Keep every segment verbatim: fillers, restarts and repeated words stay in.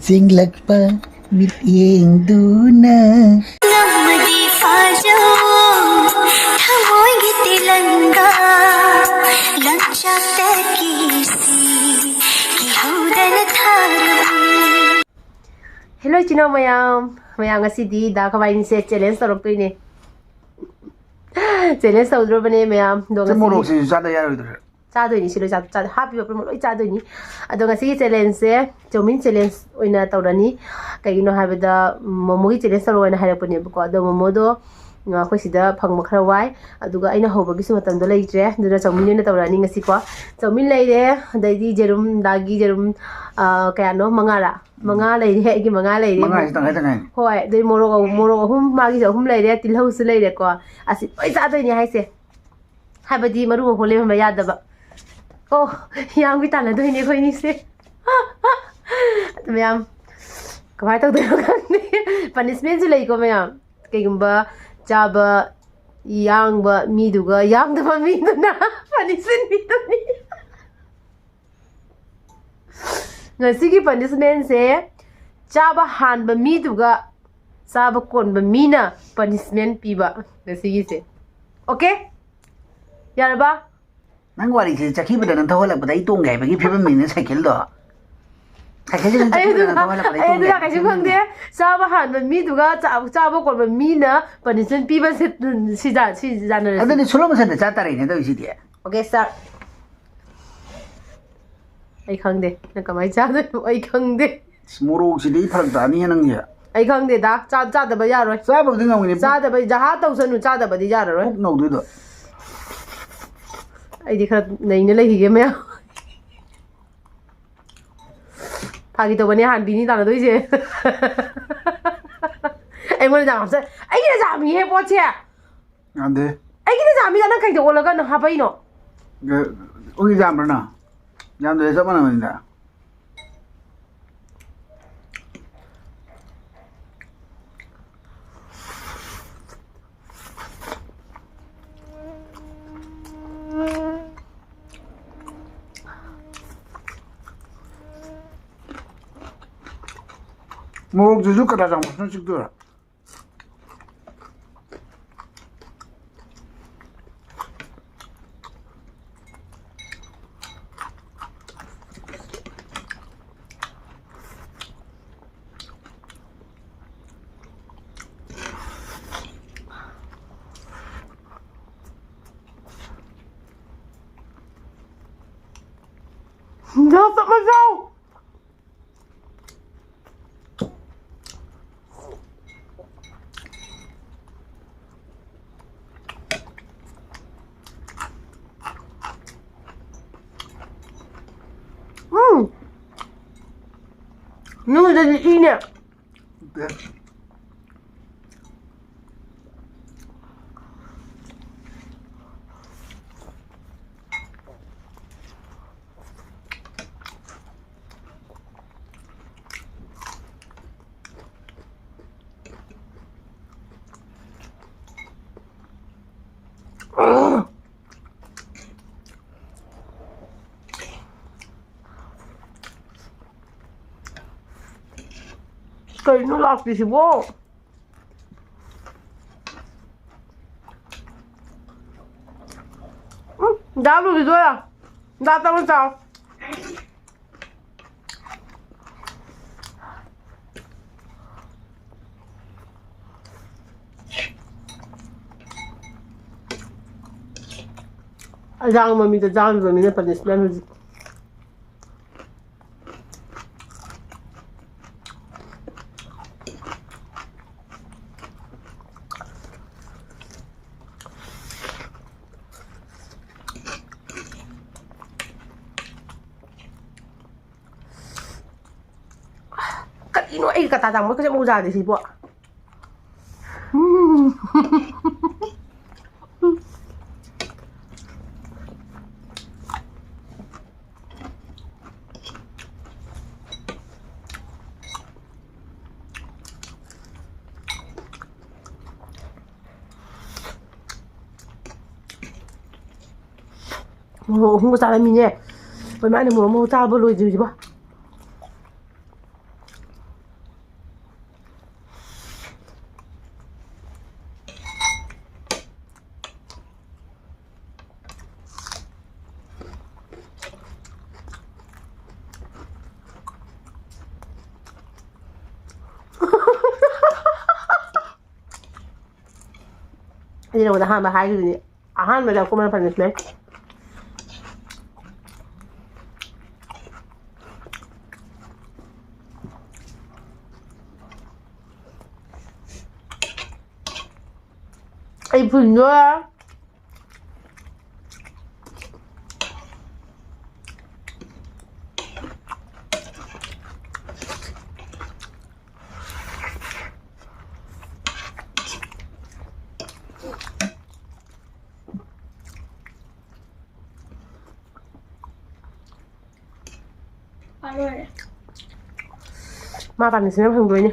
ꯆꯤꯡꯂꯛꯄ ꯃꯤꯠꯌꯦꯡꯗꯨꯅ꯫ ꯉꯝꯃꯗꯤ ꯐꯥꯖꯧ ꯊꯃꯣꯏꯒꯤ ꯇꯦꯂꯪꯒꯥ, ꯂꯪꯆꯥꯛꯇ ꯀꯤꯁꯤ ꯀꯤꯍꯧꯗꯅ ꯊꯥꯔꯕꯤ꯫ Hello ꯏꯆꯤꯟ ꯏꯅꯥꯎ ꯃꯌꯥꯝ, ꯃꯌꯥꯝ ꯉꯁꯤꯗꯤ ꯗꯥ ꯈꯕꯥꯏꯅꯤꯁꯦ challenge ꯇꯧꯔꯛꯇꯣꯏꯅꯦ꯫ Challenge ꯇꯧꯗ꯭ꯔꯣꯕꯅꯦ ꯃꯌꯥꯝ? ꯑꯗꯣ ꯁꯤ ꯉꯁꯤꯗꯤ ꯃꯣꯔꯣꯛꯁꯤꯁꯨ ꯆꯥꯗ ꯌꯥꯔꯣꯏꯗ꯭ꯔꯥ? ꯆꯥꯗꯣꯏꯅꯤ, ꯁꯤ ꯂꯣꯏ ꯆꯥ-, ꯆꯥ-, ꯍꯥꯞꯄꯤꯕ ꯄꯨꯝꯅꯃꯛ ꯂꯣꯏ ꯆꯥꯗꯣꯏꯅꯤ꯫ ꯑꯗꯣ ꯉꯁꯤꯒꯤ challengeꯁꯦ ꯆꯧꯃꯤꯟ challenge ꯑꯣꯏꯅ ꯇꯧꯔꯅꯤ꯫ ꯀꯩꯒꯤꯅꯣ ꯍꯥꯏꯕꯗ, ꯃꯣꯃꯣꯒꯤ challenge ꯇꯧꯔꯛꯑꯣ ꯍꯥꯏꯅ ꯍꯥꯏꯔꯛꯄꯅꯦꯕꯀꯣ꯫ ꯑꯗꯣ ꯃꯣꯃꯣꯗꯣ, ꯎꯝ, ꯑꯩꯈꯣꯏ ꯁꯤꯗ ꯐꯪꯕ ꯈꯔ ꯋꯥꯏ꯫ ꯑꯗꯨꯒ ꯑꯩꯅ ꯍꯧꯕꯒꯤꯁꯨ ꯃꯇꯝꯗꯣ ꯂꯩꯇ꯭ꯔꯦ꯫ ꯑꯗꯨꯅ ꯆꯧꯃꯤꯟ ꯑꯣꯏꯅ ꯇꯧꯔꯛꯑꯅꯤ ꯉꯁꯤꯀꯣ꯫ ꯆꯧꯃꯤꯟ ꯂꯩꯔꯦ, ꯑꯗꯩꯗꯤ ꯌꯦꯔꯨꯝ, ꯗꯥꯒꯤ ꯌꯦꯔꯨꯝ, ꯑ, ꯀꯌꯥꯅꯣ? ꯃꯉꯥꯔꯥ? ꯃꯉꯥ ꯂꯩꯔꯦ, ꯑꯩꯒꯤ ꯃꯉꯥ ꯂꯩꯔꯦ꯫ ꯃꯉꯥꯁꯤ ꯇꯪꯈꯥꯏ ꯇꯪꯈꯥꯏꯅꯤ꯫ ꯍꯣꯏ, ꯑꯗꯩ ꯃꯣꯔꯣꯛ ꯑꯍꯨꯝ, ꯃꯣꯔꯣꯛ ꯑꯍꯨꯝ, ꯃꯥꯒꯤꯁꯨ ꯑꯍꯨꯝ ꯂꯩꯔꯦ, ꯇꯤꯜꯍꯧꯁꯨ ꯂꯩꯔꯦꯀꯣ꯫ ꯑꯁꯤ ꯂꯣꯏ ꯆꯥꯗꯣꯏꯅꯦ ꯍꯥꯏꯁꯦ꯫ ꯍꯥꯏꯕꯗꯤ ꯃꯔꯨ ꯃꯈꯣꯡ ꯂꯦꯝꯍꯟꯕ ꯌꯥꯗꯕ꯫ ꯑꯣ, ꯌꯥꯝꯒꯤ ꯇꯥꯟꯅꯗꯣꯏꯅꯦ ꯑꯩꯈꯣꯏꯅꯤꯁꯦ꯫ ꯑꯗꯨ ꯃꯌꯥꯝ ꯀꯃꯥꯏꯅ ꯇꯧꯗꯣꯏꯅꯣ ꯈꯪꯗꯦ꯫ Punishmentꯁꯨ ꯂꯩꯀꯣ ꯃꯌꯥꯝ꯫ ꯀꯩꯒꯨꯝꯕ ꯆꯥꯕ ꯌꯥꯡꯕ ꯃꯤꯗꯨꯒ ꯌꯥꯡꯗꯕ ꯃꯤꯗꯨꯅ punishment ꯄꯤꯗꯣꯏꯅꯤ꯫ ꯉꯁꯤꯒꯤ punishmentꯁꯦ ꯆꯥꯕ ꯍꯥꯟꯕ ꯃꯤꯗꯨꯒ ꯆꯥꯕ ꯀꯣꯟꯕ ꯃꯤꯅ punishment ꯄꯤꯕ ꯉꯁꯤꯒꯤꯁꯦ꯫ Okay? ꯌꯥꯔꯕ? ꯅꯪ ꯋꯥꯔꯤꯁꯦ ꯆꯠꯈꯤꯕꯗ ꯅꯪ ꯊꯧꯍꯜꯂꯛꯄꯗ ꯑꯩ ꯇꯣꯡꯒꯦ ꯍꯥꯏꯕꯒꯤ ꯐꯤꯕꯝꯅꯤꯅꯦ ꯁꯥꯏꯀꯜꯗꯣ꯫ ꯁꯥꯏꯀꯜꯁꯦ ꯅꯪ ꯑꯩ ꯆꯠꯈꯤꯕꯗ ꯑꯗꯨꯒ, ꯅꯪ ꯊꯧꯍꯜꯂꯛꯄꯗ ꯑꯩ ꯑꯩ ꯇꯣꯡꯒꯦ ꯑꯗꯨꯒ ꯍꯥꯏꯕꯒꯤ ꯀꯩꯁꯨ ꯐꯤꯕꯝꯅꯤꯅꯦ꯫ ꯈꯪꯗꯦ꯫ ꯆꯥꯕ ꯍꯥꯟꯕ ꯃꯤꯗꯨꯒ ꯆꯥ-, ꯆꯥꯕ ꯀꯣꯟꯕ ꯃꯤꯅ punishment ꯄꯤꯕꯁꯦ, ꯁꯤ ꯖꯥ-, ꯁꯤ ꯖꯥꯟꯅꯔꯁꯤ꯫ ꯑꯗꯨꯗꯤ slow motionꯗ ꯆꯥ ꯇꯥꯔꯦꯅꯦ ꯇꯧꯔꯤꯁꯤꯗꯤ꯫ Okay, start꯫ ꯑꯩ ꯈꯪꯗꯦ꯫ ꯅꯪ ꯀꯃꯥꯏꯅ ꯆꯥꯗꯣꯏꯅꯣ? ꯑꯩ ꯈꯪꯗꯦ꯫ ꯑꯁ, ꯃꯣꯔꯣꯛꯁꯤꯗꯤ ꯐꯔꯛ ꯇꯥꯅꯤꯍꯦ ꯅꯪꯁꯦ꯫ ꯑꯩ ꯈꯪꯗꯦꯗ꯫ ꯆꯥ-, ꯆꯥꯗꯕ ꯌꯥꯔꯣꯏ꯫ ꯆꯥꯕꯕꯨꯗꯤ ꯉꯝꯒꯅꯤ, ꯄꯨꯛ ꯆꯥꯗꯕ, ꯖꯍꯥ ꯇꯧꯁꯅꯨ, ꯆꯥꯗꯕꯗꯤ ꯌꯥꯔꯔꯣꯏ꯫ ꯄꯨꯛ ꯅꯧꯗꯣꯏꯗꯣ꯫ ꯑꯩꯗꯤ ꯈꯔ ꯅꯩꯅ ꯂꯩꯈꯤꯒꯦ ꯃꯌꯥꯝ꯫ ꯐꯥꯒꯤ ꯇꯧꯕꯅꯦ, ꯍꯥꯟꯕꯤꯅꯤ ꯇꯥꯟꯅꯗꯣꯏꯁꯦ꯫ ꯑꯩꯉꯣꯟꯗ ꯌꯥꯝ ꯍꯥꯞꯆ-, ꯑꯩꯒꯤꯅ ꯌꯥꯝꯃꯤꯍꯦ ꯄꯣꯠꯁꯦ꯫ ꯌꯥꯝꯗꯦ꯫ ꯑꯩꯒꯤꯅ ꯌꯥꯝꯃꯤꯗ, ꯅꯪ ꯀꯩꯗ ꯑꯣꯜꯂꯒ ꯅꯪ ꯍꯥꯞꯄꯛꯏꯅꯣ? ꯑꯦ, ꯑꯩꯒꯤ ꯌꯥꯝꯕ꯭ꯔꯥ ꯅꯪ? ꯌꯥꯝꯗ꯭ꯔꯗꯤ ꯆꯞ ꯃꯥꯟꯅꯕꯅꯤꯗ꯫ ꯃꯣꯔꯣꯛꯇꯨꯁꯨ ꯀꯗꯥ ꯆꯥꯃꯁꯅ ꯆꯤꯛꯇꯣꯏꯔꯥ? ꯆꯞ ꯃꯥꯟꯅꯧ꯫ ꯎꯝ꯫ ꯅꯨꯡꯗꯗꯤ ꯏꯅꯦ꯫ ꯅꯠꯇꯦ꯫ ꯀꯩꯅꯣ ꯂꯥꯛꯇ꯭ꯔꯤꯁꯤꯕꯣ? ꯎꯝ, ꯗꯥ ꯂꯨꯕꯤꯗꯣ ꯌꯥ꯫ ꯗꯥ ꯇꯧꯔ ꯆꯥꯎ꯫ ꯑꯖꯥꯡ ꯃꯃꯤꯗ ꯆꯥꯔꯤꯕ ꯃꯤꯅ punishment ꯍꯧꯖꯤꯛ꯫ ꯀꯔꯤꯅꯣ ꯑꯩꯒꯤ ꯀꯇꯥ ꯇꯥꯡꯕ ꯀꯩꯁꯦ ꯑꯃꯨꯛ ꯌꯥꯗꯦ ꯁꯤꯕꯣ? ꯎꯝ꯫ ꯃꯣꯔꯣꯛ ꯑꯍꯨꯝꯒ ꯆꯥꯔꯝꯃꯤꯅꯦ꯫ ꯑꯩꯈꯣꯏ ꯃꯥꯅ ꯃꯣꯔꯣꯛ ꯃꯍꯤ ꯆꯥꯕ ꯂꯣꯏꯗ꯭ꯔꯤꯕ꯫ ꯑꯩ ꯅꯉꯣꯟꯗ ꯑꯍꯥꯟꯕ ꯍꯥꯏꯈꯤꯗꯨꯅꯤ, ꯑꯍꯥꯟꯕꯗ ꯑꯩꯈꯣꯏ ꯃꯥꯅ punishment꯫ ꯑꯩ ꯐꯨꯟꯗꯣ꯫ ꯂꯣꯏꯔꯦ꯫ ꯃꯥ punishment ꯐꯪꯗꯣꯏꯅꯦ꯫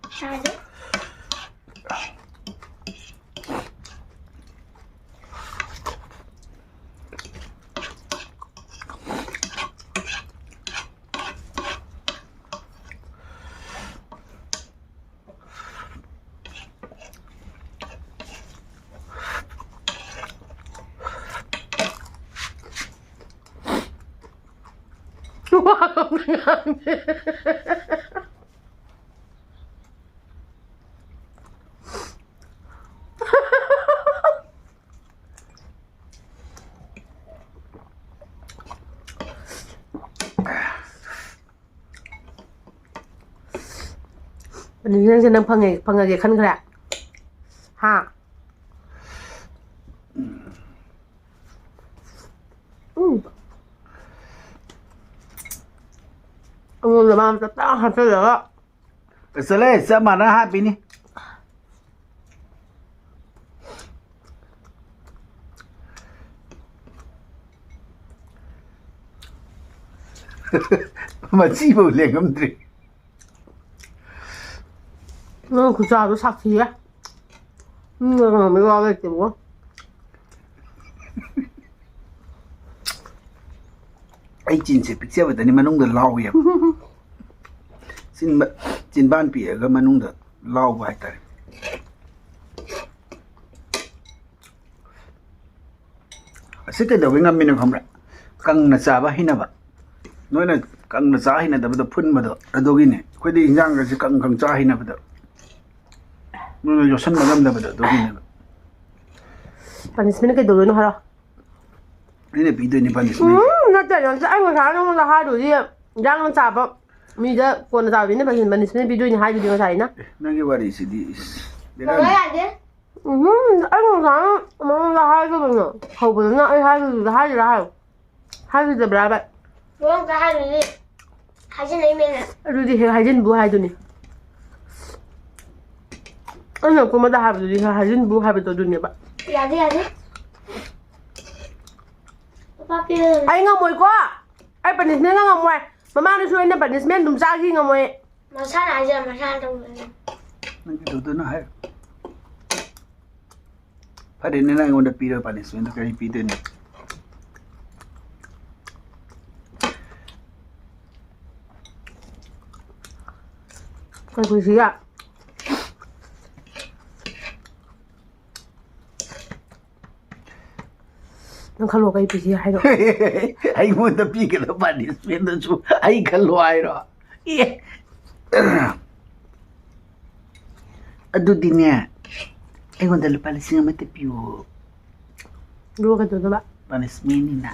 ꯆꯥꯔꯦ꯫ ꯋꯥ ꯑꯝꯇ ꯉꯥꯡꯗꯦ꯫ ꯑꯗꯨꯗꯤ ꯅꯪꯁꯦ ꯅꯪ ꯐꯪꯉꯦ, ꯐꯪꯉꯒꯦ ꯈꯟꯈ꯭ꯔꯦ? ꯍꯥ? ꯎꯝ꯫ ꯑꯩꯉꯣꯟꯗ ꯃꯥ ꯑꯝꯇ ꯇꯥ ꯍꯥꯞꯆꯜꯂꯒ꯫ ꯆꯠꯂꯦ, ꯆꯞ ꯃꯥꯟꯅ ꯍꯥꯞꯄꯤꯅꯤ꯫ ꯃꯆꯤꯐꯥꯎ ꯂꯦꯡꯉꯝꯗ꯭ꯔꯤ꯫ ꯅꯪ ꯈꯨꯆꯥꯗꯣ ꯁꯥꯊꯤꯌꯦ꯫ ꯃꯤ ꯉꯥꯡꯅꯕ ꯋꯥ ꯂꯩꯇꯦꯕꯣ꯫ ꯑꯩ ꯆꯤꯟꯁꯦ ꯄꯤꯛꯆꯕꯗꯅꯤ ꯃꯅꯨꯡꯗ ꯂꯥꯎꯋꯦꯕ꯫ ꯆꯤꯟꯕ-, ꯆꯤꯟꯕꯥꯟ ꯄꯤꯛꯑꯒ ꯃꯅꯨꯡꯗ ꯂꯥꯎꯕ ꯍꯥꯏꯇꯥꯔꯦ꯫ ꯑꯁꯤ ꯀꯩꯗꯧꯕꯩ ꯉꯝꯃꯤꯅꯣ ꯈꯪꯕ꯭ꯔꯥ? ꯀꯪꯅ ꯆꯥꯕ ꯍꯩꯅꯕ꯫ ꯅꯣꯏꯅ ꯀꯪꯅ ꯆꯥ ꯍꯩꯅꯗꯕꯗꯣ ꯐꯨꯟꯕꯗꯣ ꯑꯗꯨꯒꯤꯅꯦ꯫ ꯑꯩꯈꯣꯏꯗꯤ ꯏꯟꯖꯥꯡꯒꯁꯦ ꯀꯪ ꯀꯪ ꯆꯥ ꯍꯩꯅꯕꯗꯣ꯫ ꯅꯣꯏꯅ ꯌꯣꯠꯁꯟꯕ ꯉꯝꯗꯕꯗꯣ ꯑꯗꯨꯒꯤꯅꯦꯕ꯫ ꯄꯅꯤꯁꯃꯦꯟ ꯀꯩꯗꯧꯗꯣꯏꯅꯣ ꯍꯥꯏꯔꯣ? ꯑꯩꯅ ꯄꯤꯗꯣꯏꯅꯦ ꯄꯅꯤꯁꯃꯦꯟ꯫ ꯎꯝ, ꯅꯠꯇꯦ, ꯅꯠꯇꯦ, ꯑꯩ ꯉꯁꯥꯏ ꯅꯉꯣꯟꯗ ꯍꯥꯏꯗꯨꯗꯤ ꯌꯥꯝꯅ ꯆꯥꯕ ꯃꯤꯗ ꯀꯣꯟꯅ ꯆꯥꯕ ꯃꯤꯅ ꯄꯅꯤꯁꯃꯦꯟ ꯄꯤꯗꯣꯏꯅꯤ ꯍꯥꯏꯗꯨꯗꯤ ꯉꯁꯥꯏ ꯑꯩꯅ꯫ ꯅꯪꯒꯤ ꯋꯥꯔꯤꯁꯤꯗꯤ ꯏꯁ, ꯃꯃꯥ ꯕꯦꯔꯥꯅꯤ꯫ ꯌꯥꯗꯦ꯫ ꯎꯝ, ꯑꯩ ꯉꯁꯥꯏ ꯃꯉꯣꯟꯗ ꯍꯥꯏꯈꯤꯕꯅꯦ꯫ ꯍꯧꯕꯗꯅ ꯑꯩ ꯍꯥꯏꯈꯤꯕꯗꯨꯗ ꯍꯥꯏꯔꯤꯔꯥ ꯍꯥꯏꯌꯨ꯫ ꯍꯥꯏꯈꯤꯗꯕ꯭ꯔꯥꯕ? ꯃꯉꯣꯟꯗ ꯍꯥꯏꯔꯨꯅꯤ꯫ ꯍꯥꯏꯖꯤꯜꯂꯛꯏꯃꯦꯅ꯫ ꯑꯗꯨꯗꯤ ꯍꯦꯛ ꯍꯥꯏꯖꯤꯟꯕꯨ ꯍꯥꯏꯗꯨꯅꯤ꯫ ꯑꯩꯅ ꯀꯨꯝꯕꯗ ꯍꯥꯏꯕꯗꯨꯗꯤ ꯍꯦꯛ ꯍꯥꯏꯖꯤꯟꯕꯨ ꯍꯥꯏꯕꯗꯣ ꯑꯗꯨꯅꯦꯕ꯫ ꯌꯥꯗꯦ, ꯌꯥꯗꯦ꯫ ꯂꯨꯄꯥ ꯄꯤꯔꯒ ꯑꯩ ꯉꯝꯃꯣꯏꯀꯣ꯫ ꯑꯩ ꯄꯅꯤꯁꯃꯦꯟꯒ ꯉꯝꯃꯣꯏ꯫ ꯃꯃꯥꯡꯗꯁꯨ ꯑꯩꯅ ꯄꯅꯤꯁꯃꯦꯟ ꯑꯗꯨꯝ ꯆꯥꯈꯤ, ꯉꯝꯃꯣꯏ꯫ ꯃꯁꯥꯅ ꯍꯥꯏꯖꯔ ꯃꯁꯥꯅ ꯇꯧꯖꯔ꯫ ꯅꯪ ꯀꯩꯗꯧꯗꯣꯏꯅꯣ ꯍꯥꯏꯔꯣ꯫ ꯐꯔꯦꯅꯦ, ꯅꯪ ꯑꯩꯉꯣꯟꯗ ꯄꯤꯔꯣ ꯄꯅꯤꯁꯃꯦꯟꯗꯣ ꯀꯔꯤ ꯄꯤꯗꯣꯏꯅꯣ? ꯀꯩ ꯄꯨꯟꯁꯤꯒ? ꯅꯪ ꯈꯜꯂꯣ, ꯀꯩ ꯄꯨꯟꯁꯤ ꯍꯥꯏꯅꯣ? ꯑꯩꯉꯣꯟꯗ ꯄꯤꯒꯗꯕ ꯄꯅꯤꯁꯃꯦꯟꯗꯨꯁꯨ ꯑꯩ ꯈꯜꯂꯣ ꯍꯥꯏꯔꯣ? ꯑꯦ꯫ ꯑꯗꯨꯗꯤꯅꯦ, ꯑꯩꯉꯣꯟꯗ ꯂꯨꯄꯥ ꯂꯤꯁꯤꯡ ꯑꯃꯇ ꯄꯤꯌꯣ꯫ ꯑꯗꯨꯒ ꯀꯩꯗꯧꯗꯕ? ꯄꯅꯤꯁꯃꯦꯟꯅꯤꯅ꯫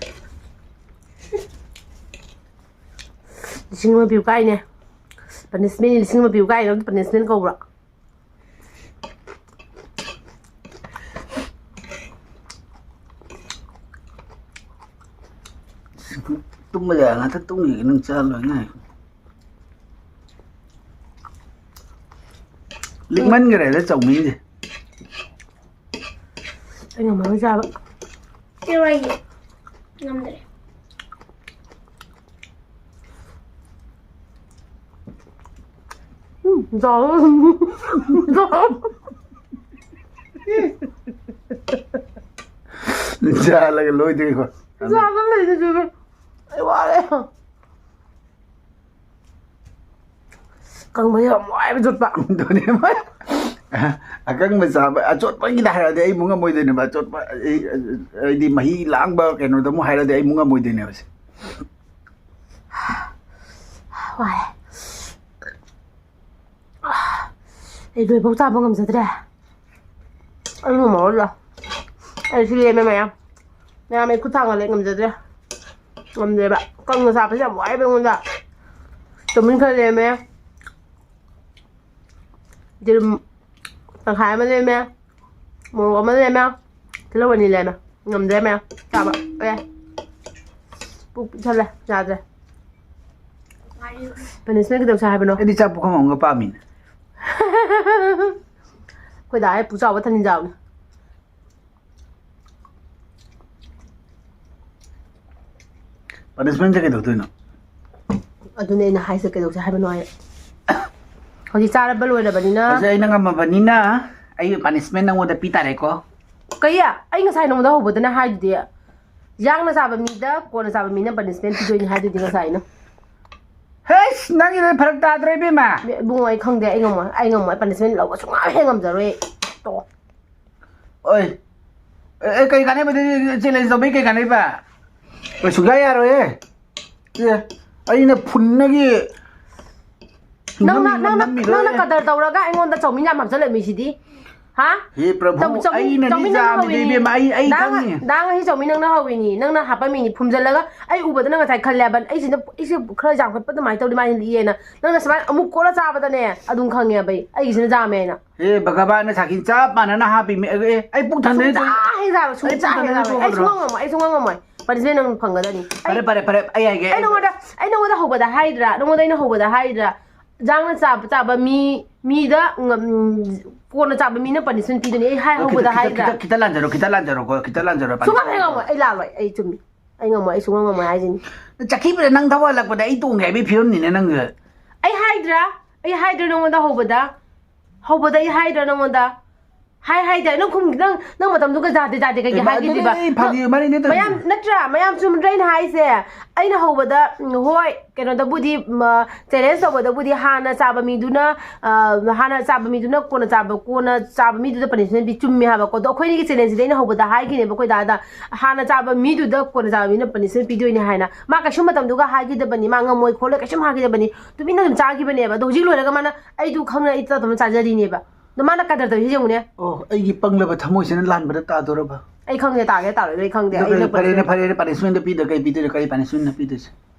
ꯂꯤꯁꯤꯡ ꯑꯃ ꯄꯤꯌꯨ ꯀꯥꯏꯅꯦ꯫ ꯄꯅꯤꯁꯃꯦꯟ ꯂꯤꯁꯤꯡ ꯑꯃ ꯄꯤꯌꯨ ꯀꯥꯏꯅ ꯄꯅꯤꯁꯃꯦꯟ ꯀꯧꯕ꯭ꯔꯥ? ꯇꯨꯝꯕ ꯌꯥ ꯉꯥꯛꯇ ꯇꯨꯝꯈꯤꯒꯦ, ꯅꯪ ꯆꯥ ꯂꯣꯏ ꯉꯥꯏ꯫ ꯂꯤꯛꯃꯟꯈ꯭ꯔꯦꯗ ꯆꯧꯃꯤꯟꯁꯦ꯫ ꯑꯩ ꯉꯝꯃꯔꯣꯏ ꯆꯥꯕ꯫ ꯄꯤꯔꯣꯏꯒꯦ꯫ ꯉꯝꯗ꯭ꯔꯦ꯫ ꯎꯝ, ꯆꯥꯕ꯫ ꯆꯥꯕ꯫ ꯆꯥꯍꯜꯂꯒ ꯂꯣꯏꯗꯣꯏꯀꯣ꯫ ꯆꯥꯕ ꯂꯩꯇꯦ, ꯆꯥꯕ꯫ ꯑꯩ ꯋꯥꯔꯦ꯫ ꯀꯪꯕ ꯌꯥꯝ ꯋꯥꯏꯕ ꯆꯠꯄ꯫ ꯑꯗꯨꯅꯦ꯫ ꯑꯀꯪꯕ ꯆꯥꯕ, ꯑꯆꯣꯠꯄꯒꯤꯗ ꯍꯥꯏꯔꯗꯤ ꯑꯩ ꯑꯃꯨꯛ ꯉꯝꯃꯣꯏꯗꯣꯏꯅꯦꯕ꯫ ꯑꯆꯣꯠꯄ, ꯑꯩ, ꯑꯩꯗꯤ ꯃꯍꯤ ꯂꯥꯡꯕ ꯀꯩꯅꯣꯗ ꯑꯃꯨꯛ ꯍꯥꯏꯔꯗꯤ ꯑꯩ ꯑꯃꯨꯛ ꯉꯝꯃꯣꯏꯗꯣꯏꯅꯦꯕ ꯁꯦ꯫ ꯋꯥꯏ꯫ ꯑꯩ ꯂꯣꯏꯐꯥꯎ ꯆꯥꯕ ꯉꯝꯖꯗ꯭ꯔꯦ꯫ ꯑꯩ ꯉꯝꯃꯔꯣꯏꯗ꯫ ꯑꯩ ꯁꯤ ꯂꯦꯝꯃꯦ ꯃꯌꯥꯝ꯫ ꯃꯌꯥꯝ ꯑꯩ ꯈꯨꯠ ꯊꯥꯡꯒꯠꯂꯦ ꯉꯝꯖꯗ꯭ꯔꯦ꯫ ꯉꯝꯗ꯭ꯔꯦꯕ꯫ ꯀꯪꯅ ꯆꯥꯕꯁꯦ ꯌꯥꯝ ꯋꯥꯏꯕ ꯑꯩꯉꯣꯟꯗ꯫ ꯆꯧꯃꯤꯟ ꯈꯔ ꯂꯦꯝꯃꯦ꯫ ꯌꯦꯔꯨꯝ ꯇꯪꯈꯥꯏ ꯑꯃ ꯂꯦꯝꯃꯦ꯫ ꯃꯣꯔꯣꯛ ꯑꯃ ꯂꯦꯝꯃꯦ꯫ ꯇꯤꯜꯍꯧ ꯑꯅꯤ ꯂꯦꯝꯃꯦ꯫ ꯉꯝꯗ꯭ꯔꯦ ꯃꯌꯥꯝ ꯆꯥꯕ꯫ ꯑꯦ꯫ ꯄꯨꯛ ꯄꯤꯛ ꯊꯜꯂꯦ꯫ ꯌꯥꯗ꯭ꯔꯦ꯫ Punishment ꯀꯩꯗꯧꯁꯦ ꯍꯥꯏꯕꯅꯣ? ꯑꯩꯗꯤ ꯆꯥꯛ ꯄꯨꯈꯝ ꯑꯃꯒ ꯄꯥꯝꯃꯤꯅꯦ꯫ ꯑꯩꯈꯣꯏ ꯗꯥ ꯍꯣꯏ ꯄꯨ ꯆꯥꯎꯕ ꯊꯟꯖꯥꯕꯅꯦ꯫ Punishment ꯁꯦ ꯀꯩꯗꯧꯗꯣꯏꯅꯣ? ꯑꯗꯨꯅꯦ ꯑꯩꯅ ꯍꯥꯏꯁꯦ, ꯀꯩꯗꯧꯁꯦ ꯍꯥꯏꯕꯅꯣ ꯍꯥꯏ꯫ ꯍꯧꯖꯤꯛ ꯆꯥꯔꯕ ꯂꯣꯏꯔꯕꯅꯤꯅ꯫ ꯍꯧꯖꯤꯛ ꯑꯩꯅ ꯉꯝꯃꯕꯅꯤꯅ ꯑꯩ punishment ꯅꯪꯉꯣꯟꯗ ꯄꯤ ꯇꯥꯔꯦꯀꯣ꯫ ꯀꯩ? ꯑꯩ ꯉꯁꯥꯏ ꯅꯉꯣꯟꯗ ꯍꯧꯕꯗꯅ ꯍꯥꯏꯗꯨꯗꯤ, ꯌꯥꯡꯅ ꯆꯥꯕ ꯃꯤꯗ ꯀꯣꯟꯅ ꯆꯥꯕ ꯃꯤꯅ punishment ꯄꯤꯗꯣꯏꯅꯤ ꯍꯥꯏꯗꯨꯗꯤ ꯉꯁꯥꯏ ꯑꯩꯅ꯫ ꯍꯩꯁ, ꯅꯪꯒꯤꯗꯣ ꯐꯔꯛ ꯇꯥꯗ꯭ꯔꯣ, ꯏꯕꯦꯝꯃ? ꯏꯕꯨꯡꯉꯣ, ꯑꯩ ꯈꯪꯗꯦ, ꯑꯩ ꯉꯝꯃꯣꯏ, ꯑꯩ ꯉꯝꯃꯣꯏ, punishment ꯂꯧꯕ ꯁꯨꯡꯉꯝ ꯍꯦꯛ ꯉꯝꯖꯔꯣꯏ ꯑꯩ꯫ ꯇꯣꯛꯑꯣ꯫ ꯑꯣꯏ꯫ ꯑꯦ, ꯑꯦ, ꯀꯩ ꯀꯥꯟꯅꯩꯕ ꯑꯗꯨꯗꯤ challenge ꯇꯧꯕꯩ ꯀꯩ ꯀꯥꯟꯅꯩꯕ? ꯑꯣꯏ, ꯁꯨꯡꯌꯥ ꯌꯥꯔꯣꯏꯌꯦ꯫ ꯑꯦ, ꯑꯩꯅ ꯐꯨꯟꯅꯒꯤ ꯅꯪꯅ, ꯅꯝꯃꯤ-, ꯅꯪꯅ, ꯅꯝꯃꯤꯗꯣ ꯅꯪꯅ ꯑꯩ ꯀꯗꯔ ꯇꯧꯔꯒ ꯑꯩꯉꯣꯟꯗ ꯆꯧꯃꯤꯟ ꯌꯥꯝ ꯍꯥꯞꯆꯜꯂꯛꯃꯤꯁꯤꯗꯤ? ꯍꯥ? ꯍꯦ ꯄ꯭ꯔꯚꯨ, ꯆꯧꯃꯤꯟ, ꯆꯧꯃꯤꯟ, ꯑꯩꯅꯗꯤ ꯆꯧꯃꯤꯟ ꯅꯪꯅ ꯆꯥꯝꯃꯤꯗꯣ ꯍꯧꯋꯤꯅꯤ꯫ ꯏꯕꯦꯝꯃ, ꯑꯩ, ꯑꯩ ꯗꯥ ꯉ-, ꯈꯪꯉꯤ꯫ ꯗꯥ ꯉꯁꯤ ꯆꯧꯃꯤꯟ ꯅꯪꯅ ꯍꯧꯋꯤꯅꯤ꯫ ꯅꯪꯅ ꯍꯥꯞꯄꯝꯃꯤꯅꯤ꯫ ꯐꯨꯝꯖꯜꯂꯒ ꯑꯩ ꯎꯕꯗ ꯅꯪ ꯉꯁꯥꯏ ꯈꯜꯂꯦꯕ, ꯑꯩꯁꯤꯅ, ꯑꯩꯁꯦ ꯈꯔ ꯌꯥꯝꯈꯠꯄ ꯑꯗꯨꯃꯥꯏꯅ ꯇꯧꯔꯗꯤ ꯃꯥꯏꯅ ꯂꯤꯛꯑꯦꯅ꯫ ꯅꯪꯅ ꯁꯨꯃꯥꯏꯅ ꯑꯃꯨꯛ ꯀꯣꯠꯂ ꯆꯥꯕꯗꯅꯦ ꯑꯗꯨꯝ ꯈꯪꯉꯦꯕ ꯑꯩ꯫ ꯑꯩꯒꯤꯁꯤꯅ ꯌꯥꯝꯃꯦꯅ꯫ ꯍꯦ ꯚꯒꯕꯥꯟꯅ ꯁꯥꯈꯤ ꯆꯞ ꯃꯥꯟꯅꯅ ꯍꯥꯞꯄꯤꯃꯤ꯫ ꯑꯦ, ꯑꯦ, ꯑꯩ ꯄꯨꯛ ꯊꯟꯗ꯭ꯔꯦ꯫ ꯁꯨꯡꯆꯥ ꯍꯦꯛ ꯆꯥꯔꯣꯏ, ꯑꯩ ꯁꯨꯡꯆꯥ ꯄꯨꯛ ꯍꯦꯛ ꯊꯟꯗ꯭ꯔꯦ ꯆꯥꯔꯣꯏ꯫ ꯑꯩ ꯇꯣꯛꯑꯗ꯭ꯔꯣ? ꯁꯨꯡꯉꯝ ꯉꯝꯃꯣꯏ, ꯑꯩ ꯁꯨꯡꯉꯝ ꯉꯝꯃꯣꯏ꯫ Punishment ꯅꯪ ꯐꯪꯒꯗꯅꯤ꯫ ꯑꯩ, ꯐꯔꯦ, ꯐꯔꯦ, ꯐꯔꯦ, ꯑꯩ ꯍꯥꯏꯒꯦ, ꯑꯩ ꯑꯩ ꯅꯉꯣꯟꯗ, ꯑꯩ ꯅꯉꯣꯟꯗ ꯍꯧꯕꯗ ꯍꯥꯏꯗ꯭ꯔꯥ? ꯅꯉꯣꯟꯗ ꯑꯩꯅ ꯍꯧꯕꯗ ꯍꯥꯏꯗ꯭ꯔꯥ? ꯌꯥꯡꯅ ꯆꯥꯕ, ꯆꯥꯕ ꯃꯤ, ꯃꯤꯗ ꯉꯝ-, ꯀꯣꯟꯅ ꯆꯥꯕ ꯃꯤꯅ punishment ꯄꯤꯗꯣꯏꯅꯤ꯫ ꯑꯩ ꯍꯥꯏ, ꯑꯣ, ꯍꯧꯕꯗ ꯈꯤꯇ, ꯈꯤꯇ, ꯍꯥꯏꯗ꯭ꯔꯥ? ꯈꯤꯇ, ꯈꯤꯇ ꯂꯥꯟꯖꯔꯣ, ꯈꯤꯇ ꯂꯥꯟꯖꯔꯣꯀꯣ, ꯈꯤꯇ ꯂꯥꯟꯖꯔꯣ, ꯁꯨꯡꯉꯝ ꯍꯦꯛ punishment ꯉꯝꯃꯣꯏ꯫ ꯑꯩ ꯂꯥꯜꯂꯣꯏ, ꯑꯩ ꯆꯨꯝꯃꯤ꯫ ꯑꯩ ꯉꯝꯃꯣꯏ, ꯑꯩ ꯁꯨꯡꯉꯝ ꯉꯝꯃꯣꯏ ꯍꯥꯏꯁꯤꯅꯤ꯫ ꯆꯠꯈꯤꯕꯗ ꯅꯪ ꯊꯧꯍꯜꯂꯛꯄꯗ ꯑꯩ ꯇꯣꯡꯒꯦ ꯍꯥꯏꯕꯒꯤ ꯐꯤꯕꯝꯅꯤꯅꯦ ꯅꯪꯁꯦ꯫ ꯑꯩ ꯍꯥꯏꯗ꯭ꯔꯥ? ꯑꯩ ꯍꯥꯏꯗ꯭ꯔꯥ ꯅꯉꯣꯟꯗ ꯍꯧꯕꯗ? ꯍꯧꯕꯗ ꯑꯩ ꯍꯥꯏꯗ꯭ꯔꯥ ꯅꯉꯣꯟꯗ? ꯍꯥꯏ ꯍꯥꯏꯗꯦ꯫ ꯅꯪ ꯈꯨꯝ ꯅꯪ ꯅꯪ ꯃꯇꯝꯗꯨꯒ ꯖꯥꯗꯦ ꯖꯥꯗꯦ ꯀꯩꯒꯤ ꯑꯦ, ꯍꯥꯏꯈꯤꯗꯦꯕ? ꯑꯗꯨꯅꯦ ꯑꯩ ꯐꯥꯒꯤ ꯃꯥꯅꯤꯅꯦ ꯇꯧꯔꯤꯁꯦ꯫ ꯃꯌꯥꯝ ꯅꯠꯇ꯭ꯔꯥ? ꯃꯌꯥꯝ ꯆꯨꯝꯗ꯭ꯔꯥ ꯑꯩꯅ ꯍꯥꯏꯁꯦ? ꯑꯩꯅ ꯍꯧꯕꯗ, ꯎꯝ, ꯍꯣꯏ, ꯀꯩꯅꯣꯗꯕꯨꯗꯤ, ꯃ, challenge ꯇꯧꯕꯗꯕꯨꯗꯤ ꯍꯥꯟꯅ ꯆꯥꯕ ꯃꯤꯗꯨꯅ, ꯑ, ꯍꯥꯟꯅ ꯆꯥꯕ ꯃꯤꯗꯨꯅ ꯀꯣꯟꯅ ꯆꯥꯕ, ꯀꯣꯟꯅ ꯆꯥꯕ ꯃꯤꯗꯨꯗ punishment ꯄꯤ, ꯆꯨꯝꯃꯦ ꯍꯥꯏꯕꯀꯣ꯫ ꯑꯗꯣ ꯑꯩꯈꯣꯏꯅꯤꯒꯤ challengeꯁꯤꯗꯤ ꯑꯩꯅ ꯍꯧꯕꯗ ꯍꯥꯏꯈꯤꯅꯦꯕ ꯑꯩꯈꯣꯏ ꯗꯥꯗ, ꯍꯥꯟꯅ ꯆꯥꯕ ꯃꯤꯗꯨꯗ ꯀꯣꯟꯅ ꯆꯥꯕ ꯃꯤꯅ punishment ꯄꯤꯗꯣꯏꯅꯦ ꯍꯥꯏꯅ꯫ ꯃꯥ ꯀꯩꯁꯨꯝ ꯃꯇꯝꯗꯨꯒ ꯍꯥꯏꯈꯤꯗꯕꯅꯤ, ꯃꯥ ꯉꯝꯃꯣꯏ ꯈꯣꯠꯂꯣꯏ ꯀꯩꯁꯨꯝ ꯍꯥꯏꯈꯤꯗꯕꯅꯤ꯫ ꯇꯨꯃꯤꯟꯅ ꯑꯗꯨꯝ ꯆꯥꯈꯤꯕꯅꯦꯕ꯫ ꯑꯗꯣ ꯍꯧꯖꯤꯛ ꯂꯣꯏꯔꯒ ꯃꯥꯅ ꯑꯩꯗꯨ ꯈꯪꯅ ꯑꯩ ꯇꯞ ꯇꯞꯅ ꯆꯥꯖꯔꯤꯅꯦꯕ꯫ ꯑꯗꯣ ꯃꯥꯅ ꯀꯗꯔ ꯇꯧꯔꯤꯁꯦ ꯌꯦꯡꯉꯨꯅꯦ꯫ ꯑꯣ, ꯑꯩꯒꯤ ꯄꯪꯂꯕ ꯊꯃꯣꯏꯁꯤꯅ ꯂꯥꯟꯕꯗ ꯇꯥꯗꯣꯔꯕ? ꯑꯩ ꯈꯪꯗꯦ, ꯇꯥꯒꯦ ꯇꯥꯔꯣꯏꯗ꯭ꯔꯥ ꯑꯩ ꯈꯪꯗꯦ꯫ ꯑꯗꯣ ꯑꯩꯅ ꯐꯔꯦꯅꯦ, ꯐꯔꯦꯅꯦ, punishmentꯗꯣ ꯄꯤꯗ ꯀꯩ ꯄꯤꯗꯣꯏꯅꯣ? ꯀꯔꯤ punishmentꯅꯣ ꯄꯤꯗꯣꯏꯁꯦ?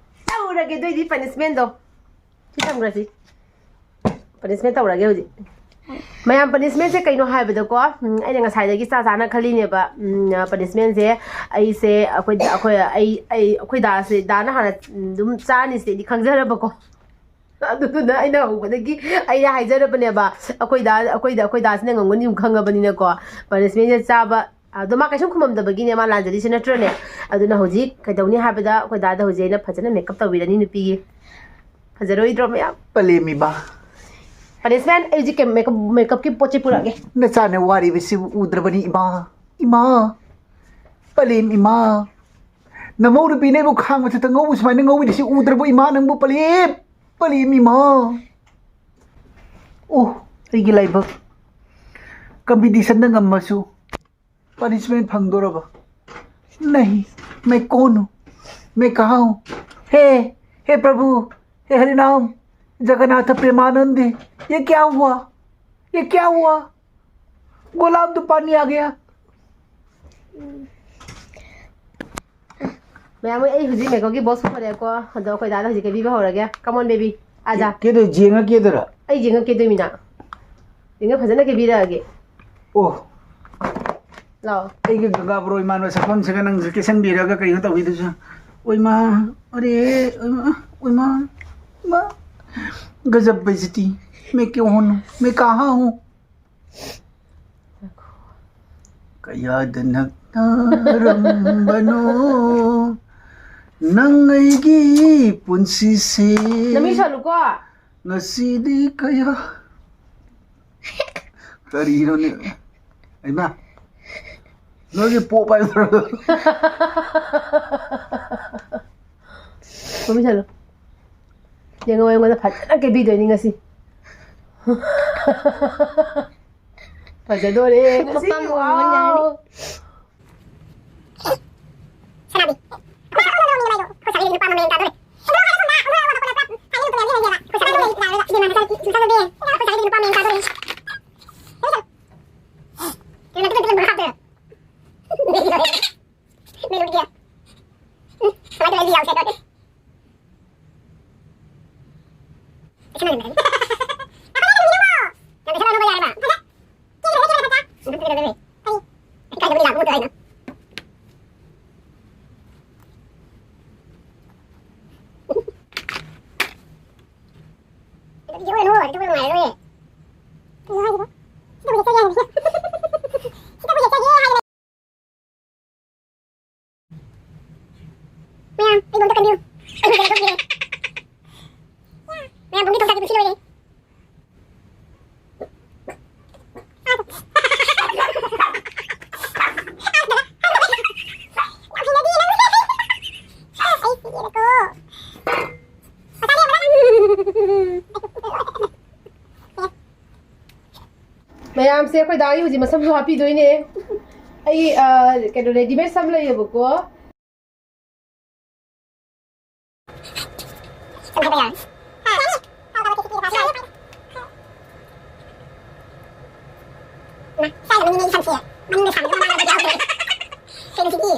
ꯇꯧꯔꯒꯦ ꯑꯗꯨꯏꯗꯤ punishmentꯗꯣ꯫ ꯁꯤ ꯊꯝꯈ꯭ꯔꯁꯤ꯫ Punishment ꯇꯧꯔꯒꯦ ꯍꯧꯖꯤꯛ꯫ ꯃꯌꯥꯝ, punishmentꯁꯦ ꯀꯩꯅꯣ ꯍꯥꯏꯕꯗꯀꯣ, ꯎꯝ, ꯑꯩꯅ ꯉꯁꯥꯏꯗꯒꯤ ꯆꯥ ꯆꯥꯅ ꯈꯜꯂꯤꯅꯦꯕ꯫ ꯎꯝ, punishmentꯁꯦ ꯑꯩꯁꯦ ꯑꯩꯈꯣꯏ, ꯑꯩꯈꯣꯏ, ꯑꯩ, ꯑꯩ, ꯑꯩꯈꯣꯏ ꯗꯥꯁꯦ, ꯗꯥꯅ ꯍꯥꯟꯅ ꯑꯗꯨꯝ ꯆꯥꯅꯤꯁꯦ ꯑꯩꯗꯤ ꯈꯪꯖꯔꯕꯀꯣ꯫ ꯑꯗꯨꯗꯨꯅ ꯑꯩꯅ ꯍꯧꯕꯗꯒꯤ ꯑꯩꯅ ꯍꯥꯏꯖꯔꯕꯅꯦꯕ, ꯑꯩꯈꯣꯏ ꯗꯥ, ꯑꯩꯈꯣꯏꯗ, ꯑꯩꯈꯣꯏ ꯗꯥꯁꯤꯅ ꯉꯝꯒꯅꯤ ꯑꯗꯨꯝ ꯈꯪꯉꯕꯅꯤꯅꯀꯣ, punishmentꯁꯦ ꯆꯥꯕ꯫ ꯑꯗꯣ ꯃꯥ ꯀꯩꯁꯨꯝ ꯈꯨꯝꯃꯝꯗꯕꯒꯤꯅꯦ ꯃꯥ ꯂꯥꯟꯖꯔꯤꯁꯦ, ꯅꯠꯇ꯭ꯔꯅꯦ? ꯑꯗꯨꯅ ꯍꯧꯖꯤꯛ ꯀꯩꯗꯧꯅꯤ ꯍꯥꯏꯕꯗ ꯑꯩꯈꯣꯏ ꯗꯥꯗ ꯍꯧꯖꯤꯛ ꯑꯩꯅ ꯐꯖꯅ makeup ꯇꯧꯕꯤꯔꯅꯤ ꯅꯨꯄꯤꯒꯤ꯫ ꯐꯖꯔꯣꯏꯗ꯭ꯔꯣ ꯃꯌꯥꯝ? ꯄꯂꯦꯝ ꯏꯃꯥ꯫ Punishment, ꯑꯩ ꯍꯧꯖꯤꯛ ꯀꯩ makeup, makeupꯀꯤ ꯄꯣꯠ ꯆꯩ ꯄꯨꯔꯛꯑꯒꯦ꯫ ꯅꯆꯥꯅ ꯋꯥꯔꯤꯕꯁꯤꯕꯨ ꯎꯗ꯭ꯔꯕꯅꯤ ꯏꯃꯥ, ꯏꯃꯥ꯫ ꯄꯂꯦꯝ ꯏꯃꯥ꯫ ꯅꯃꯧ ꯅꯨꯄꯤꯅ ꯑꯩꯕꯨ ꯈꯥꯡ ꯃꯊꯛꯇ ꯉꯧꯕ ꯁꯨꯃꯥꯏꯅ ꯉꯧꯕꯤꯔꯤꯁꯤ ꯎꯗ꯭ꯔꯕꯣ ꯏꯃꯥ ꯅꯪꯕꯨ? ꯄꯂꯦꯝ, ꯄꯂꯦꯝ ꯏꯃꯥ꯫ ꯑꯣ, ꯑꯩꯒꯤ ꯂꯥꯏꯕꯛ꯫ Competitionꯗ ꯉꯝꯃꯁꯨ punishment ꯐꯪꯗꯣꯔꯕ? नहीं, मैं कौन हूँ? मैं कहाँ हूँ? हे, हे प्रभु, हे हरि नाम, जगन्नाथ प्रेमानंद, ये क्या हुआ? ये क्या हुआ? गुलाब तो पानी आ गया। ꯃꯌꯥꯝ, ꯑꯩ ꯍꯧꯖꯤꯛ makeupꯀꯤ box ꯄꯨꯊꯣꯔꯛꯑꯦꯀꯣ꯫ ꯑꯗꯣ ꯑꯩꯈꯣꯏ ꯗꯥꯗ ꯍꯧꯖꯤꯛ ꯀꯦꯕꯤꯕ ꯍꯧꯔꯒꯦ꯫ Come on, baby. ꯑꯥꯖꯥ꯫ ꯀꯦꯗꯣꯏ, ꯖꯦꯡꯉ ꯀꯦꯗꯣꯏꯔꯥ? ꯑꯩ ꯖꯦꯡꯉ ꯀꯦꯗꯣꯏꯃꯤꯅ꯫ ꯖꯦꯡꯉ ꯐꯖꯅ ꯀꯦꯕꯤꯔꯛꯑꯒꯦ꯫ ꯑꯣ꯫ ꯂꯥꯛꯑꯣ꯫ ꯑꯩꯒꯤ ꯒꯪꯒꯥ ꯕꯣꯔꯣ ꯏꯃꯥꯟꯅꯕ ꯁꯛꯐꯝꯁꯤꯒ ꯅꯪꯁꯨ ꯀꯦꯁꯟꯕꯤꯔꯒ ꯀꯩꯅꯣ ꯇꯧꯕꯤꯗꯨꯁꯨ꯫ ꯑꯣꯏꯃꯥ, ꯑꯔꯦ, ꯑꯣꯏꯃꯥ, ꯑꯣꯏꯃꯥ, ꯏꯃꯥ꯫ गजब बेइज्जती। मैं क्यों हूँ? मैं कहाँ हूँ? ꯀꯌꯥꯗ ꯅꯛꯅꯔꯝꯕꯅꯣ ꯅꯪ ꯑꯩꯒꯤ ꯄꯨꯟꯁꯤꯁꯦ꯫ ꯅꯃꯤ ꯁꯥꯠꯂꯨꯀꯣ꯫ ꯉꯁꯤꯗꯤ ꯀꯌꯥ, ꯀꯔꯤꯅꯣꯅꯦ? ꯍꯩꯃꯥ, ꯅꯣꯏꯒꯤ ꯄꯣꯞ ꯍꯥꯏꯕ꯭ꯔꯣ? ꯃꯃꯤꯠ ꯁꯥꯜꯂꯣ꯫ ꯌꯦꯡꯉꯣ, ꯑꯩꯉꯣꯟꯗ ꯐꯖꯅ ꯀꯦꯕꯤꯗꯣꯏꯅꯤ ꯉꯁꯤ꯫ ꯐꯖꯗꯣꯔꯦ ꯉꯁꯤ꯫ ꯄꯄꯥ ꯃꯣꯃꯣ ꯌꯥꯔꯦ꯫ ꯋꯥꯎ꯫ ꯁꯅꯥꯕꯤ꯫ ꯑꯩꯈꯣꯏ ꯁꯅꯥꯕꯤꯗꯤ ꯅꯨꯄꯥ ꯑꯃ ꯃꯌꯦꯡ ꯇꯥꯗꯣꯔꯦ꯫ ꯑꯩꯈꯣꯏ ꯁꯅꯥꯕꯤꯗꯤ ꯅꯨꯄꯥ ꯑꯃ ꯃꯌꯦꯡ ꯇꯥꯗꯣꯔꯦ꯫ ꯀꯩꯅꯣ, ꯇꯨ, ꯇꯨ, ꯇꯨ, ꯇꯨ ꯍꯥꯞꯇꯣꯏꯔꯣ? ꯃꯦꯂꯨꯗꯤꯌꯥ꯫ ꯎꯝ, ꯀꯃꯥꯏ ꯇꯧꯔꯦ? ꯑꯩꯗꯤ ꯌꯥꯎꯁꯦ ꯇꯧꯔꯦ꯫ ꯄꯩꯁꯥ ꯂꯧꯅꯤꯡꯕ ꯀꯔꯤ? ꯌꯥꯝ ꯄꯩꯁꯥ ꯂꯧꯅꯕ ꯌꯥꯔꯦꯕ꯫ ꯐꯖ꯫ ꯆꯦꯜꯂꯨꯔꯦ, ꯆꯦꯜꯂꯨꯔꯦ, ꯐꯖ꯫ ꯑꯗꯨ ꯀꯩꯗꯧꯗꯣꯏꯅꯣ? ꯀꯔꯤ? ꯀꯥꯏꯗꯕꯨꯗꯤ ꯂꯥꯛꯄ ꯅꯠꯇ꯭ꯔꯣ ꯍꯥꯏꯅ? ꯑꯗꯨꯗꯤ ꯌꯧꯔꯅꯨ, ꯑꯗꯨꯗꯤ ꯅꯨꯡꯉꯥꯏꯔꯔꯣꯏꯌꯦ꯫ ꯀꯩꯅꯣ ꯍꯥꯏꯁꯤꯕꯣ? ꯁꯤꯗꯕꯨ ꯆꯠꯆꯒꯦ ꯍꯥꯏꯕꯁꯦ? ꯁꯤꯗꯕꯨ ꯆꯠꯆꯒꯦ ꯍꯥꯏꯔꯦ꯫ ꯃꯌꯥꯝ, ꯑꯩꯕꯨ ꯑꯝꯇ ꯀꯟꯕꯤꯌꯨ꯫ ꯑꯩ ꯍꯧꯖꯤꯛ ꯂꯧꯊꯣꯛꯄꯤꯔꯦ꯫ ꯃꯌꯥꯝ, ꯄꯨꯡꯗꯤ ꯇꯧꯁꯜꯂꯛꯀꯦ, ꯄꯨꯟꯁꯤ ꯂꯣꯏꯔꯦ꯫ ꯌꯥꯝ ꯍꯩꯅꯗꯤꯌꯦ ꯅꯪ꯫ ꯑꯩ ꯁꯤꯔꯦꯗꯀꯣ꯫ ꯃꯆꯥꯅꯦ, ꯃꯆꯥꯅꯦ꯫ ꯃꯌꯥꯝꯁꯦ ꯑꯩꯈꯣꯏ ꯗꯥꯒꯤ ꯍꯧꯖꯤꯛ ꯃꯁꯝꯁꯨ ꯍꯥꯞꯄꯤꯗꯣꯏꯅꯦ꯫ ꯑꯩ, ꯑ, ꯀꯩꯅꯣ, ꯔꯦꯗꯤꯃꯦꯗ ꯁꯝ ꯂꯩꯌꯦꯕꯀꯣ꯫ ꯀꯩꯅꯣ ꯁꯤꯗꯤ?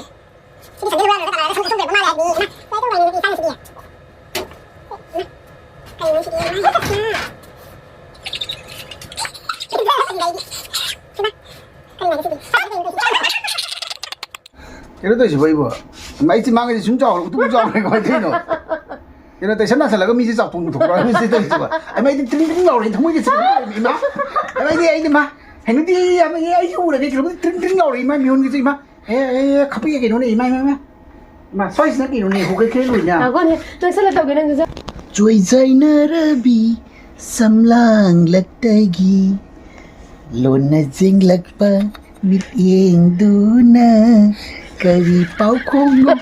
ꯁꯤꯗꯤ ꯁꯟꯗꯦ ꯍꯨꯔꯥꯜꯂꯨꯔꯒ ꯀꯅꯥꯅ ꯁꯝ ꯀꯛꯊꯠꯂꯨꯔꯕ ꯃꯥꯜꯂꯦ ꯍꯥꯏꯕꯅꯤ? ꯏꯃꯥ, ꯁ꯭ꯋꯥꯏꯗ ꯂꯩꯔꯤꯕ ꯏꯆꯥꯁꯤꯡꯁꯤꯗꯤ꯫ ꯏꯃꯥ, ꯀꯩꯅꯣ ꯁꯤꯗꯤ? ꯏꯃꯥ, ꯁꯤꯃ꯫ ꯀꯩꯅꯣ ꯁꯤꯗꯤ? ꯀꯩꯅꯣ ꯇꯧꯔꯤꯁꯤꯕꯣ ꯑꯩꯕꯣ? ꯏꯃꯥ, ꯑꯩ ꯆꯤꯟꯕꯥꯡꯒꯁꯦ ꯁꯨꯝ ꯆꯥꯎꯔꯦ, ꯎꯇꯨꯞ ꯆꯥꯎꯔꯦ, ꯀꯃꯥꯏꯅ ꯇꯧꯔꯤꯅꯣ? ꯀꯩꯅꯣ, ꯇꯩꯁꯟ ꯅꯥꯁꯜꯂꯒ ꯃꯤꯁꯦ ꯆꯥꯎꯊꯣꯛ ꯊꯣꯛꯄ꯭ꯔꯥ? ꯃꯤꯁꯦ ꯇꯧꯔꯤꯁꯤꯕꯣ? ꯑꯩꯃ, ꯑꯩꯗꯤ ꯇ꯭ꯔꯤꯡ ꯇ꯭ꯔꯤꯡ ꯂꯥꯎꯔꯦ, ꯊꯃꯣꯏꯒꯁꯦ ꯀꯩꯅꯣ ꯇꯧꯔꯦ, ꯏꯃꯥ꯫ ꯑꯩꯃ, ꯑꯩꯗꯤ, ꯑꯩꯗꯤ, ꯏꯃꯥ, ꯍꯩꯅꯗꯦ, ꯏꯃꯥ, ꯑꯩ ꯎꯔꯒꯦ ꯀꯩꯅꯣꯝꯗꯤ ꯇ꯭ꯔꯤꯡ ꯇ꯭ꯔꯤꯡ ꯂꯥꯎꯔꯦ, ꯏꯃꯥ, ꯃꯤꯍꯣꯟꯒꯁꯦ, ꯏꯃꯥ꯫ ꯑꯦ, ꯑꯦ, ꯑꯦ, ꯈꯞꯄꯤꯒꯦ ꯀꯩꯅꯣꯅꯦ, ꯏꯃꯥ, ꯏꯃꯥ, ꯏꯃꯥ꯫ ꯏꯃꯥ, ꯁ꯭ꯋꯥꯏꯁꯤꯅ ꯀꯩꯅꯣꯅꯦ, ꯍꯣꯀꯠꯈ꯭ꯔꯦ ꯂꯣꯏꯅ꯫ ꯉꯥꯏꯈꯣꯅꯦ, ꯅꯪ ꯁꯠ ꯁꯠ ꯇꯧꯒꯦ, ꯅꯪꯁꯨ ꯁꯠ꯫ ꯆꯣꯏꯖꯥꯏꯅꯔꯕꯤ ꯁꯝꯂꯥꯡꯂꯛꯇꯒꯤ ꯂꯣꯟꯅ ꯆꯦꯡꯂꯛꯄ ꯃꯤꯠꯌꯦꯡꯗꯨꯅ ꯀꯔꯤ ꯄꯥꯎꯈꯣꯡꯅꯣ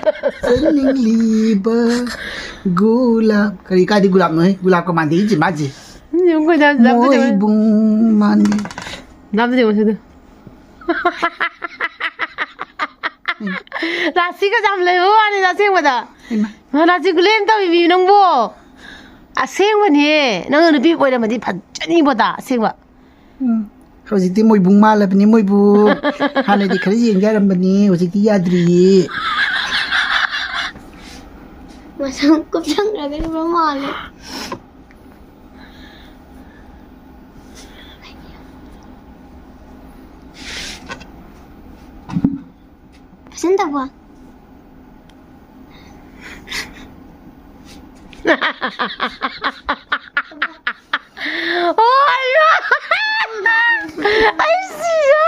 ꯆꯦꯡꯅꯤꯡꯂꯤꯕ? ꯒꯨꯂꯥꯞ ꯀꯔꯤ ꯀꯥꯏꯗꯤ ꯒꯨꯂꯥꯞꯅꯣꯍꯦ? ꯒꯨꯂꯥꯞꯀ ꯃꯥꯟꯗꯦ ꯏꯆꯦ ꯃꯥꯁꯦ꯫ ꯃꯣꯏꯕꯨꯡ ꯃꯥꯟꯕꯤ꯫ ꯗꯥꯝꯗ ꯌꯦꯡꯉꯨ ꯁꯤꯗ꯫ ꯔꯥꯁꯤꯒ ꯌꯥꯝ ꯂꯩꯕ ꯋꯥꯅꯤꯗ ꯑꯁꯦꯡꯕꯗ꯫ ꯏꯃꯥ꯫ ꯃꯥ ꯔꯥꯁꯤ ꯒꯨꯂꯦꯟ ꯇꯧꯏꯃꯤ ꯅꯪꯕꯣ꯫ ꯑꯁꯦꯡꯕꯅꯦ꯫ ꯅꯪ ꯅꯨꯄꯤ ꯑꯣꯏꯔꯝꯃꯗꯤ ꯐꯖꯅꯤꯕꯣꯗ ꯑꯁꯦꯡꯕ꯫ ꯎꯝ꯫ ꯍꯧꯖꯤꯛꯇꯤ ꯃꯣꯏꯕꯨꯡ ꯃꯥꯜꯂꯕꯅꯤ ꯃꯣꯏꯕꯨ꯫ ꯍꯥꯟꯅꯗꯤ ꯈꯔ ꯌꯦꯡ ꯌꯥꯔꯝꯕꯅꯤ ꯍꯧꯖꯤꯛꯇꯤ ꯌꯥꯗ꯭ꯔꯤꯌꯦ꯫ ꯃꯁꯝ ꯀꯨꯞꯁꯟꯈ꯭ꯔꯒ ꯂꯩꯕ ꯃꯥꯜꯂꯦ꯫ ꯐꯖꯅ ꯇꯧꯕ꯫ ꯑꯣ, ꯑꯩꯌꯥ! ꯑꯩ ꯁꯤꯔꯦ!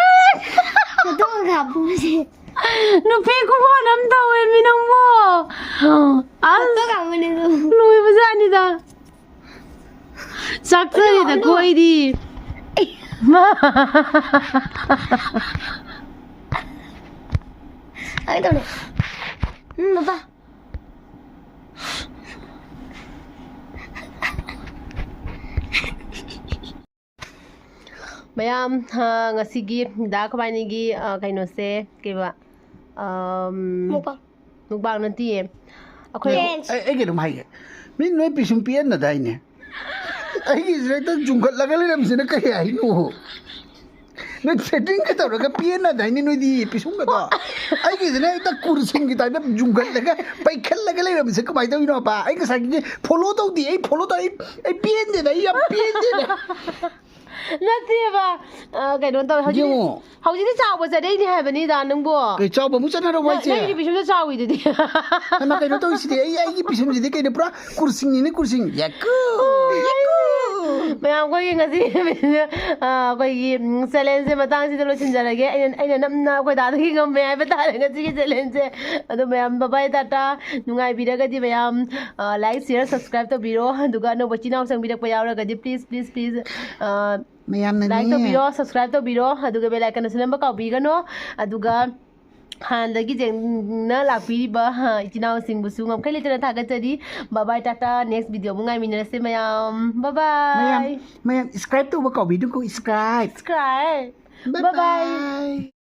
ꯐꯣꯇꯣꯒ ꯀꯥꯞꯄꯨꯁꯦ꯫ ꯅꯨꯄꯤ ꯈꯨꯕꯥꯟ ꯑꯃ ꯇꯧꯋꯦ ꯃꯤ ꯅꯪꯕꯣ꯫ ꯑꯁ, ꯐꯣꯇꯣ ꯀꯥꯞꯄꯅꯦ ꯑꯗꯨ꯫ ꯂꯣꯏꯕꯖꯥꯠꯅꯤꯗ꯫ ꯆꯥꯛꯆꯔꯤꯗꯀꯣ ꯑꯩꯗꯤ꯫ ꯃꯥ꯫ ꯍꯥꯏꯒꯦ ꯇꯧꯅꯦ꯫ ꯎꯝ, ꯕꯕꯥ꯫ ꯃꯌꯥꯝ, ꯑ, ꯉꯁꯤꯒꯤ ꯗꯥ ꯈꯕꯥꯏꯅꯤꯒꯤ, ꯑ, ꯀꯩꯅꯣꯁꯦ, ꯀꯩꯕ, ꯑꯝ, ꯃꯨꯛꯕꯥꯡ꯫ ꯃꯨꯛꯕꯥꯡ ꯅꯠꯇꯤꯌꯦ꯫ ꯑꯩꯈꯣꯏ ꯉꯥꯏꯈꯣ, ꯑꯩ, ꯑꯩ ꯀꯩꯅꯣꯝ ꯍꯥꯏꯒꯦ꯫ ꯃꯤ ꯅꯣꯏ ꯄꯤꯁꯨꯝ ꯄꯤꯍꯟꯅꯗꯥꯏꯅꯦ? ꯑꯩꯒꯤꯁꯤꯗ ꯍꯦꯛꯇ ꯆꯨꯡꯈꯠꯂꯒ ꯂꯩꯔꯝꯃꯤꯁꯤꯅ ꯀꯩ ꯍꯥꯏꯅꯣ? ꯅꯣꯏ threading ꯀ ꯇꯧꯔꯒ ꯄꯤꯍꯟꯅꯗꯥꯏꯅꯦ ꯅꯣꯏꯗꯤ ꯄꯤꯁꯨꯝꯒꯗꯣ? ꯑꯩꯒꯤꯁꯤꯅ ꯍꯦꯛꯇ ꯀꯨꯔꯁꯤꯡꯒꯤ type ꯇ ꯆꯨꯡꯈꯠꯂꯒ ꯄꯩꯈꯠꯂꯒ ꯂꯩꯔꯝꯃꯤꯁꯦ ꯀꯃꯥꯏꯅ ꯇꯧꯔꯤꯅꯣꯕ? ꯑꯩ ꯉꯁꯥꯏꯒꯤ follow ꯇꯧꯗꯦ, ꯑꯩ follow ꯇꯧ-, ꯑꯩ, ꯑꯩ ꯄꯦꯟꯗꯦꯗ, ꯑꯩ ꯌꯥꯝ ꯄꯦꯟꯗꯦꯗ꯫ ꯅꯠꯇꯦꯕ, ꯑ, ꯀꯩꯅꯣ ꯇꯧꯋꯦ꯫ ꯍꯧꯖꯤꯛꯇꯤ, ꯌꯦꯡꯉꯣ꯫ ꯍꯧꯖꯤꯛꯇꯤ ꯆꯥꯎꯕ ꯆꯠꯅꯩꯅꯦ ꯍꯥꯏꯕꯅꯤꯗ, ꯅꯪꯕꯣ꯫ ꯀꯩ ꯆꯥꯎꯕ ꯑꯃꯨꯛ ꯆꯠꯅꯔꯕꯣ ꯅꯪ, ꯍꯥꯏꯁꯦ? ꯅꯪꯒꯤ ꯄꯤꯁꯨꯝꯗꯣ ꯆꯥꯎꯋꯤꯗꯨꯗꯤ꯫ ꯍꯩꯃꯥ, ꯀꯩꯅꯣ ꯇꯧꯔꯤꯁꯤꯗꯤ, ꯑꯩ, ꯑꯩꯒꯤ ꯄꯤꯁꯨꯝꯁꯤꯗꯤ ꯀꯩꯅꯣ, ꯄꯨꯔꯥ ꯀꯨꯔꯁꯤꯡꯅꯤꯅꯦ, ꯀꯨꯔꯁꯤꯡ꯫ ꯌꯥꯀꯨ, ꯌꯥꯀꯨ꯫ ꯃꯌꯥꯝ, ꯑꯩꯈꯣꯏꯒꯤ ꯉꯁꯤ, ꯑ, ꯑꯩꯈꯣꯏꯒꯤ, ꯎꯝ, challenge ꯁꯦ ꯃꯇꯥꯡꯁꯤꯗ ꯂꯣꯏꯁꯤꯟꯖꯔꯒꯦ꯫ ꯑꯩꯅ, ꯑꯩꯅ ꯅꯝꯅ ꯑꯩꯈꯣꯏ ꯗꯥꯗꯒꯤ ꯉꯝꯃꯦ ꯍꯥꯏꯕ ꯇꯥꯔꯦ ꯉꯁꯤꯒꯤ challenge ꯁꯦ꯫ ꯑꯗꯣ ꯃꯌꯥꯝ, bye bye, ꯇꯥꯇꯥ꯫ ꯅꯨꯡꯉꯥꯏꯕꯤꯔꯒꯗꯤ ꯃꯌꯥꯝ, ꯑ, like, share, subscribe ꯇꯧꯕꯤꯔꯣ꯫ ꯑꯗꯨꯒ ꯑꯅꯧꯕ ꯏꯆꯤꯟ ꯏꯅꯥꯎ ꯆꯪꯕꯤꯔꯛꯄ ꯌꯥꯎꯔꯒꯗꯤ, please, please, please, ꯑ, ꯃꯌꯥꯝꯅꯅꯦ꯫ Like ꯇꯧꯕꯤꯔꯣ, subscribe ꯇꯧꯕꯤꯔꯣ, ꯑꯗꯨꯒ bell icon ꯑꯁꯨ ꯅꯝꯕ ꯀꯥꯎꯕꯤꯒꯅꯣ꯫ ꯑꯗꯨꯒ ꯍꯥꯟꯅꯗꯒꯤ ꯌꯦꯡꯅ ꯂꯥꯛꯄꯤꯔꯤꯕ, ꯍꯥ, ꯏꯆꯤꯟ ꯏꯅꯥꯎꯁꯤꯡꯕꯨꯁꯨ ꯉꯝꯈꯩ ꯂꯩꯇꯅ ꯊꯥꯒꯠꯆꯔꯤ꯫ Bye bye, Tata. Next video ꯑꯃꯨꯛ ꯉꯥꯏꯃꯤꯟꯅꯔꯁꯦ ꯃꯌꯥꯝ꯫ Bye bye꯫ ꯃꯌꯥꯝ, ꯃꯌꯥꯝ subscribe ꯇꯧꯕ ꯀꯥꯎꯕꯤꯅꯨꯀꯣ, subscribe꯫ Subscribe꯫ Bye Bye bye꯫ bye꯫